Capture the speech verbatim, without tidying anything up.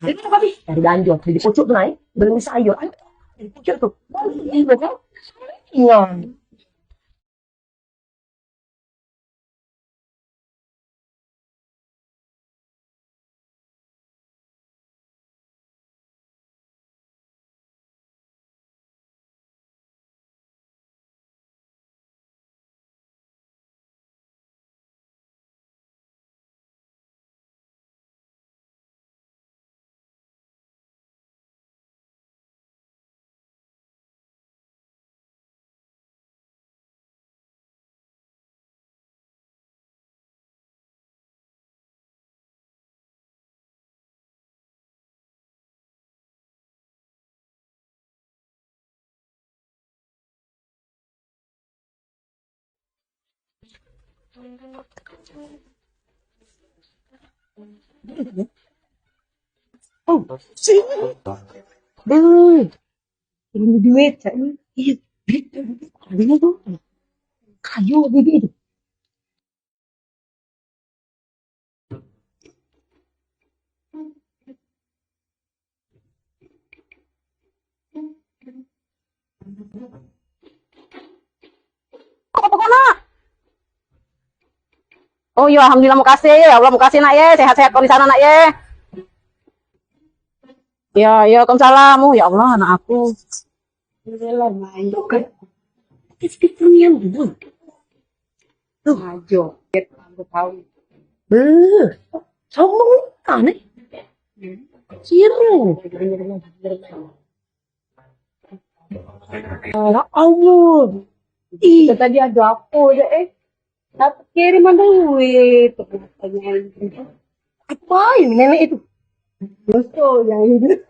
Jadi tu kami dari Ganjo, dari pucuk tu naik, beli sayur. Ayo, dari pucuk tu. Iya. Oh, sini. Duit. Ini duit, cak ni. Iya, duit, duit, duit. Kayu, duit, duit. Apa kena? Oh ya, alhamdulillah, makasih ya Allah, makasih nak ye, sehat-sehat kau di sana nak ye. Ya, ya, Waalaikumsalam. Oh ya Allah, anak aku. Tuh kan, kecil nian dulu. Tuh. Ajo, aku tahu. Beuh, sombong kan nih. Kiro. Ya Allah. Ih, tadi ada apa je eh? Tapi kirim ada duit. Apa ini nenek itu? Musuh yang ini.